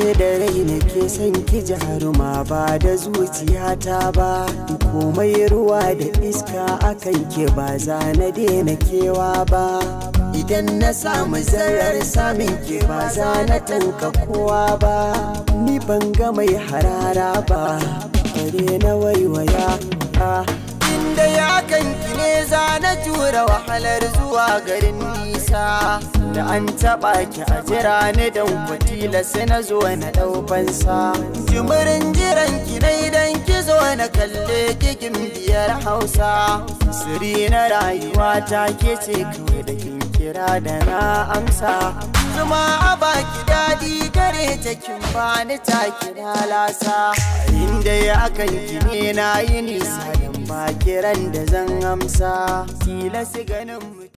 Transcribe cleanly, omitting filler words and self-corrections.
Da rai nake son ki jaruma ba da zuciyata ba. Komai ruwa da iska akan ke ba za na daina kewa ba. Idan na samu zarar samun ke ba za na tanka kowa ba. Ni ban ga mai harara ba, bare na waiwaya. Inda ya kanki ne za na jura wahalar zuwa garin nisa. Da an taɓa ki a jira ni don kwatila sai na zo na ɗaufansa. Jimirin jiran ki na idan ki zo na kalle kikin biyar Hausa. Siri na rayuwa ta ke ce kawai da kin kira da na amsa. Zuma a baki daɗi gare ta kin bani ta kira lasa. Inda ya kanki ne na yi nisa don ba kiran da zan amsa. Tilasi ganin mu.